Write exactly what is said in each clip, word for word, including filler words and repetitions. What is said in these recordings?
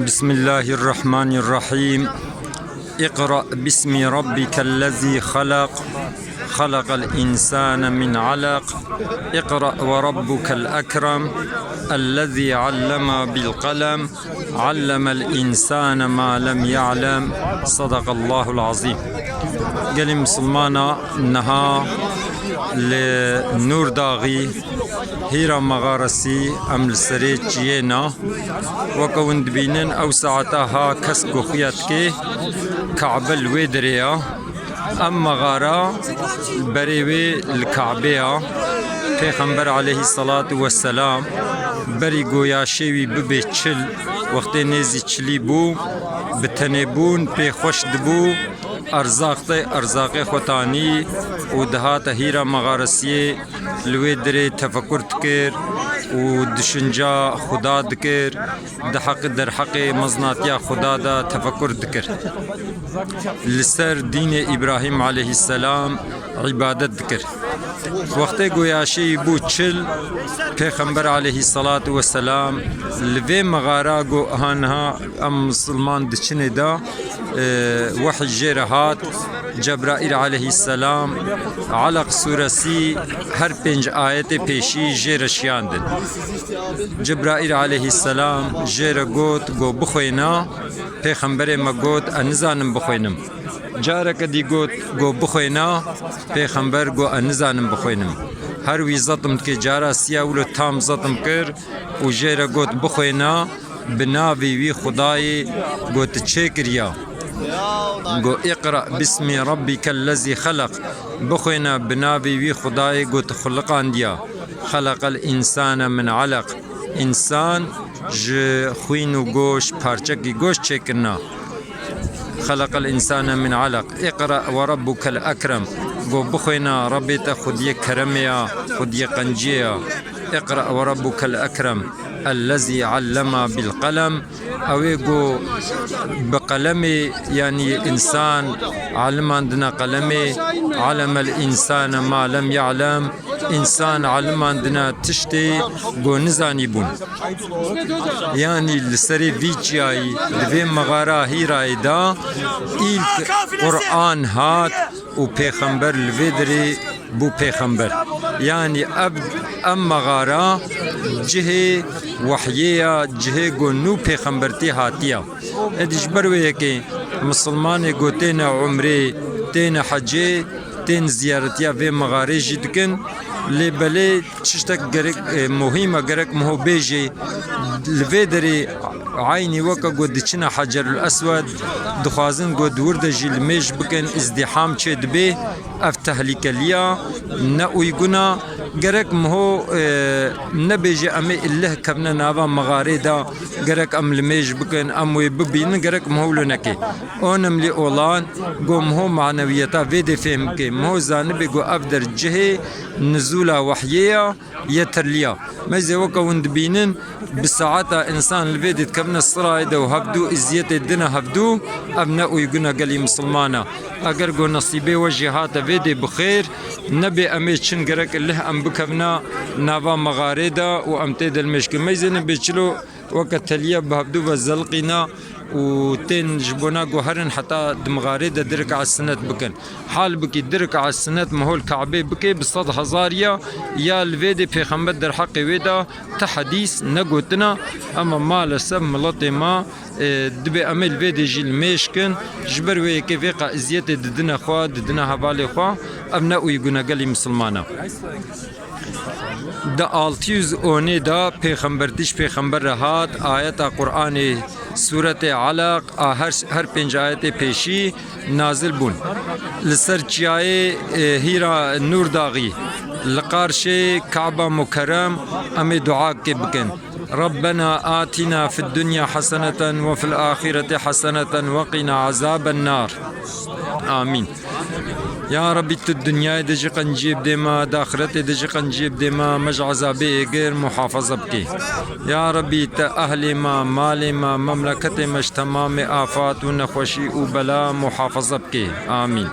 بسم الله الرحمن الرحيم. اقرأ باسم ربك الذي خلق، خلق الإنسان من علق، اقرأ وربك الأكرم، الذي علم بالقلم، علم الإنسان ما لم يعلم. صدق الله العظيم. Gelî misilmana, niha li Nûrdaxî, Hîra Mexaresî, em li serê çiyê ne. Weke hûn dibînin, ew saeta ha kesk û xuya dike, Kabe li wê derê ye. Em mexara berê wê li Kabê ye. Pêxember aleyhisselatu vesselam berî ku yaşê wî bibe çil, wextê nêzî çilî bû, bi tenê bûn pê xweş dibû, erzaq te, erzaqê xwe tanî û dihate Hîra Mexaresiyê, li wê dirê tefekur dikir û düşünca Xuda dikir, di heq, derheqê mezinatiya Xuda de tefekur dikir. Li ser dînê Îbrahîm aleyhisselam îbadet dikir. Wextê ku yaşê wî bû çil, Pêxember aleyhisselatu vesselam li vê mexara ku ha niha em misilman diçinê de, e, wehy jê re hat. Cebraîl aleyhisselam Alaq suresî her pênc ayetê pêşî jê re şiyandin. Cebraîl aleyhisselam jê re got, got bixwêne. Pêxemberê me got, ez nizanim bixwênim. Careke dî got, got bixwêne. Pêxember got, ez nizanim bixwênim. Her wî zetim dike, cara siya wilo tam zetim kir û jê re got, bixwêne. Bi navê wî Xwedayê ku tu çêkiriya. Go, "Iqra bismi rabbikellezî xeleq." Bixwêne bi navê wî Xwedayê ku tu xuliqandiya. "Xeleqel însane min eleq." Însan ji xwîn û goş, parçekî goş çêkirina. "Xeleqel însane min eleq. Iqra we rabbukel ekrem." Go, bixwêne, Rebbê te xwediyê keremê ya, xwediyê qenciyê ya. "Iqra we rabbukel ekrem." "Ellezî allema bil qelem." Ew ê ku bi qelemê, yanî însan alimandina qelemê, "Alemel însane ma lem ya'lem." Însan alimandina tiştê ku nizanîbûn. Yanî li serê vî çiyayî, di vê mexara Hîrayê de îlk Quran hat û pêxember li vê derê bû pêxember. Yanî ev, em mexara cihê wehyê ya, cihê ku nû pêxembertî hatiya. Êdî ji ber wê yekê misilmanê ku têne umrê, têne hecê, tên ziyaretiya vê mexarê jî dikin. Lê belê tiştek gerek, e, muhîm e, gerek miho bêjê, li vê derê eynî weke ku diçine Hecerul Eswed, dixwazin ku di wir de jî limêj bikin, îzdîham çê dibe. Ev tehlîkeliya ne uyguna. Gerek miho, e, nebêje em ê illeh kevne nava mexarê de, gerek em limêj bikin, em wê bibînin, gerek miho wilo neke. Önemli olan ku miho manewiyeta vê dê fêhm bike. Miho zanibe ku ev der cihê nizûla wehyê ya, yeterliya. Meyzê weke hûn dibînin, bi saeta însan li vê dê dikevine sirayê de û hevdû îziyetê dine hevdû, ev ne uyguna gelî misilmana. Eger ku nesîbê we jî hate vê dê bi xêr, nebê em ê çin gerek illeh em bikevina nava mexarê de û em tê de limêj kin. Meyzê nebê çilo weke teliye bi hevdû ve zelqîna û tên ji bona ku herin heta di mixarê de di rikaet sinet bikin. Halbikî di rikaet sinet miho li Kabê bike bi sed hezar ya, ya li vê dê pêxember derheqê wê de ti hedîs negotina, ema maalesef miletê me, e, dibê em ê li vê dê jî limêj kin, ji ber wê yekê vê qe eziyetê didine xwe, didine hevalê xwe, ev ne uygune gelî misilmana. Di altı yüz onê de pêxembertî ji pêxember re hat, ayeta Qur'anê sûretê Alaq a her, her pênc ayetê pêşî nazil bûn. Li ser çiyayê, e, Hîra Nûrdaxî, Li qarşê Kaba Mukerrem em ê duakê bikin. Rabbena atina fid dunya haseneten we fil axireti haseneten we qina azaben nar. Amîn. Ya Rabbî, tu dinyayê de ji qenciyê bidê me, di axiretê de ji qenciyê bidê me, me ji ezabê êgir muhafaza bikê. Ya Rabbî, te ehlê me, malê me, memleketê me ji temamê afat û nexweşî û bela muhafaza bikê. Amîn.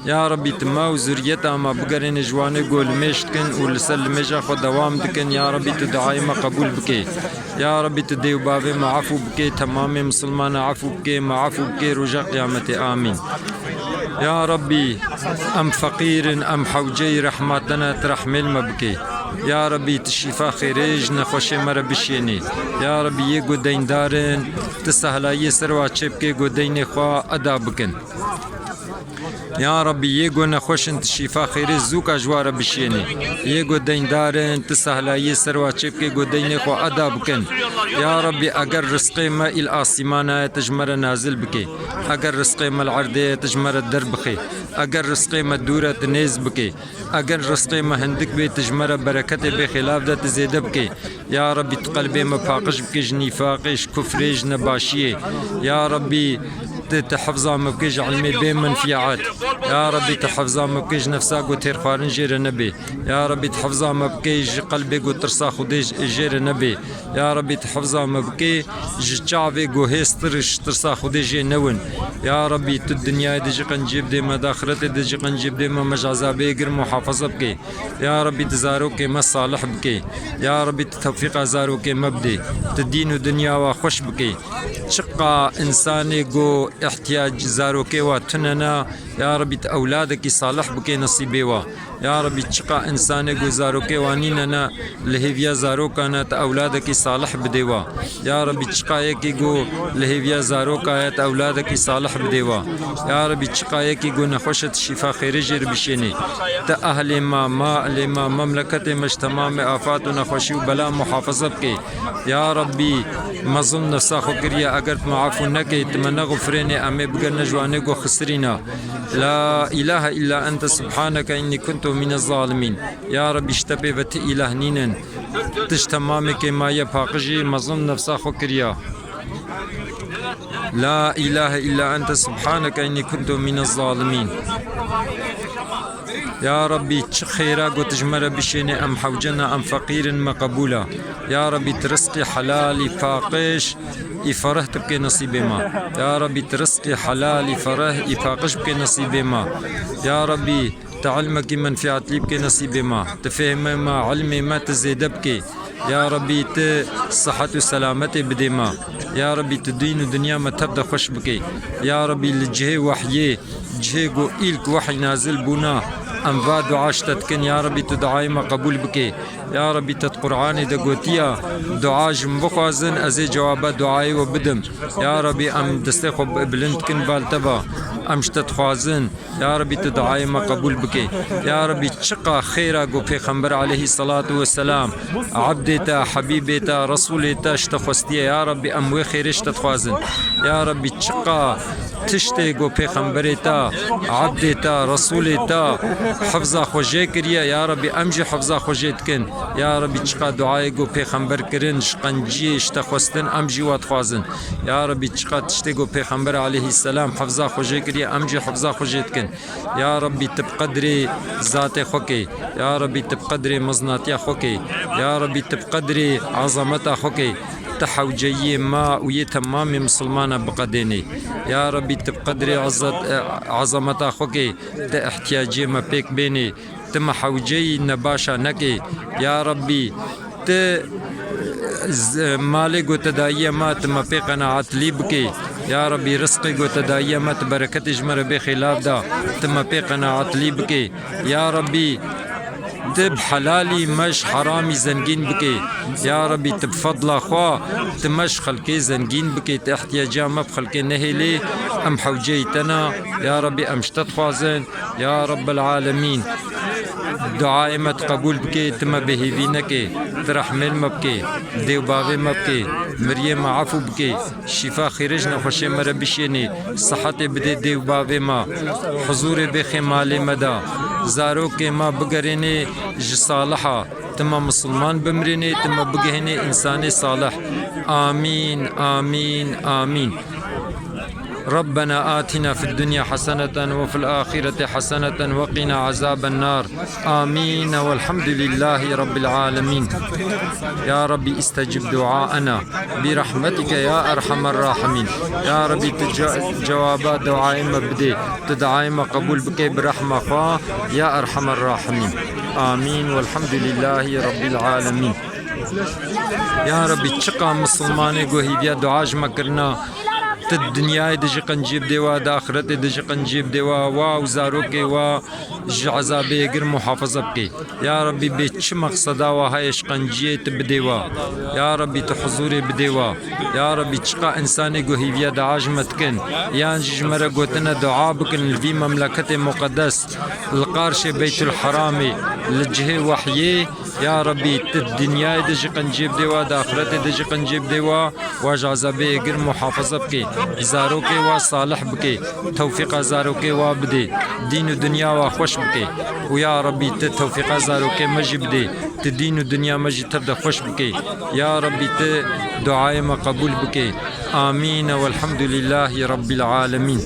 Ya Rabbî, tu me û zuriyeta me bigerêne ji wanê ku limêj dikin û li ser limêja xwe dewam dikin. Ya Rabbî, tu duayê me qebûl bikê. Ya Rabbî, tu dê û bavê me efû bikê, temamê misilmana efû bikê, me efû bikê roja qiyametê. Amîn. Ya Rabbî, em feqîr in, em hewceyî rehma te ne, tu rehmê li me bikê. Ya Rabbî, tu şîfa xêrê ji nexweşê me re bişênê. Ya Rabbî, yê ku deyndar in, tu sehlayiyê ser wa çêbikê ku deynê xwe eda bikin. Ya Rabbî, yê ku nexweş in, tu şîfa xêrê zûka ji wa re bişênê. Yê ku deyndar in, tu sehlayiyê ser wa çêbikê ku deynê xwe eda bikin. Ya Rabbî, eger rizqê me îl asîmana ye, tu ji me re nazil bikê. Eger rizqê me li erdê ye, tu ji me re derbixê. Eger rizqê me dûr e, tu nêz bikê. Eger rizqê me hindik bê, tu ji me re bereketê bê xêlav de tu zêde bikê. Ya Rabbî, tu qelbê me paqij bikê ji nîfaqê, ji kufrê, ji nebaşiyê. Ya Rabbî, tu, tu hifza me bikê ji ilmê bê menfiat. Ya Rabbî, tu hifza me bikê ji nefsa ku têrxwarin jê re nebê. Ya Rabbî, tu hifza me bikê ji qelbê ku tirsa Xwedê j-, jê re nebê. Ya Rabbî, tu hifza me bikê ji çavê ku hêstir ji tirsa Xwedê jê newin. Ya Rabbî, tu dinyayê de ji qenciyê bidê me, di axiretê de ji qenciyê bidê me, me ji ezabê gir muhafaza bikê. Ya Rabbî, tu zarokê me salih bikê. Ya Rabbî, tu tewfîqa zarokê me bidê. Tu dîn û dinya wa xweş bikê. Çiqa însanê ku îhtiyac zarokê wa tune ne, ya Rabbî, tu ewladekî salih bikê nesîbê wa. Ya Rabbî, çiqa însanê ku zarokê wa nîne ne, li hêviya zarokan e, tu ewladekî salih bidê wa. Ya Rabbî, çiqa yekî ku li hêviya zaroka ye, tu ewladekî salih bidê wa. Ya Rabbî, çiqa yekî ku nexweş e, tu şîfa xêrê jê re bişênê. Tu ehlê me, malê me, memleketê me ji temamê afat û nexweşî û bela muhafaza bikê. Ya Rabbî, me zulm nefsa xwe kiriye, eger tu me efû nekê, tu me nexufirênê, em ê bigerine ji wanê ku xisirîna. La ilahe illa ente subhaneke innî kuntu mîne zalimîn. Ya Rabbî, ji te pê ve ti îlah nînin. Tu ji temamê kêmaya paqijî, me zulm nefsa xwe kiriya. La ilahe illa ente subhaneke innî kuntu mîne zalimîn. Ya Rabbî, çi xêra ku tu ji me re bişênê, em hewce ne, em feqîr in, me qebûl e. Ya Rabbî, tu rizqî helalî paqij î ferih tu bikê nesîbê me. Ya Rabbî, tu rizqî helalî ferih î paqij bikê nesîbê me. Ya Rabbî, tu ilmekî menfiatlî bikê nesîbê me. Tu fehmê me, ilmê me tu zêde bikê. Ya Rabbî, tu sihet û selametê bidê me. Ya Rabbî, tu dîn û dinya me tev de xweş bikê. Ya Rabbî, li cihê wehyê, cihê ku îlk wehy nazil bûna, em va dua ji te dikin. Ya Rabbî, tu duayê me qebûl bikê. Ya Rabbî, te di Qur'anê de gotiya, dua ji min bixwazin, ez ê cewaba duayê we bidim. Ya Rabbî, em destê xwe bi-, bilind dikin bal te ve. Em ji te dixwazin. Ya Rabbî, tu duayê me qebûl bikê. Ya Rabbî, çiqa xêra ku Pêxember aleyhî selatu weselam, ebdê te, hebîbê te, resûlê te ji te xwestiye. Ya Rabbî, em wê xêrê ji te dixwazin. Ya Rabbî, çiqa tiştê ku Pêxemberê te, ebdê te, resûlê te hifza xwe jê kiriye. Ya Rabbî, em jî hifza xwe jê dikin. Ya Rabbî, çiqa duayê ku Pêxember kirin, ji qenciyê ji te xwestin, em jî wa dixwazin. Ya Rabbî, çiqa tiştê ku Pêxember aleyhî selam hifza xwe jê kiriye, em jî hifza xwe jê dikin. Ya Rabbî, tu bi qedrê zatê xwe kê. Ya Rabbî, tu bi qedrê mezinatiya xwe kê. Ya Rabbî, tu bi qedrê ezameta xwe kê. Tu hewceyiyê me û yê temamê misilmana biqedênê. Ya Rabbî, tu bi qedrê ezet-, e, ezameta xwe kê. Tu ihtiyacê me pêk bênê. Tu me hewceyî nebaşa nekê. Ya Rabbî, tu z-, malê ku te dayiye me, tu me pê qenaetlî bikê. Ya Rabbî, rizqê ku te dayiye me, tu bereketê ji me re bê xêlav da, tu me pê qenaetlî bikê. Ya Rabbî, tu bi helalî me ji heramî zengîn bikê. Ya Rabbî, tu bi fedla xwe, tu me ji xelkê zengîn bikê, tu ihtiyaca me bi xelkê nehêlê, em hewceyî te ne. Ya Rabbî, em ji te dixwazin. Ya Rabbel Alemîn. Duayê me tu qebûl bikê, tu me bêhêvî nekê, tu rehmê li me bikê, dê û bavê me bikê, miriyê me efû bikê, şîfa xêrê ji nexweşê me re bişênê, sihetê bidê dê û bavê me, huzûrê bêxê malê me de, zarokê me bigerênê ji saliha, tu me misilman bimirênê, tu me bigihênê însanê salih. Amîn, amîn, amîn. ربنا آتنا في الدنيا حسنة وفي الآخرة حسنة وقنا عذاب النار. آمين والحمد لله رب العالمين. يا ربي استجب دعاءنا برحمتك يا أرحم الراحمين. يا ربي تج-، جوابا دعاي ما بدي، تدعاي ما قبول بكي برحمة خوا يا أرحم الراحمين. آمين والحمد لله رب العالمين. Ya Rebî, çiqa misilmanê ku hîviya dua ji me kirina, tu di dinyayê de jî qenciyê bidê wa, di axretê de jî qenciyê bidê wa, wa û zarokê wa ji ezabê yê gir muhafaza bikê. Ya Rebî, bê çi mexseda wa heye ji qenciyê tu bidê wa. Ya Rebî, tu huzûrê bidê wa. Ya Rebî, çiqa însanê ku hîviya dua ji me dikin, yan jî ji me re gotine dua bikin li vî memleketê muqedes, li qarşê Beytul Heramê, li cihê wehyê, Ya Rebî, tu di dinyayê de jî qenciyê bidê wa, di axretê de jî qenciyê bidê wa, wa ji ezabê yê gir muhafaza bikê. Zarokê wa salih bikê, tewfîqa zarokê wa bidê, dîn û dinya wa xweş bikê. Û ya Rebî, tu tewfîqa zarokê me jî bidê, tu dîn û dinya me jî tev de xweş bikê. Ya Rebî, tu duayê me qebûl bikê. Amîn. Welhamdulîllahî Rebbil Alemîn.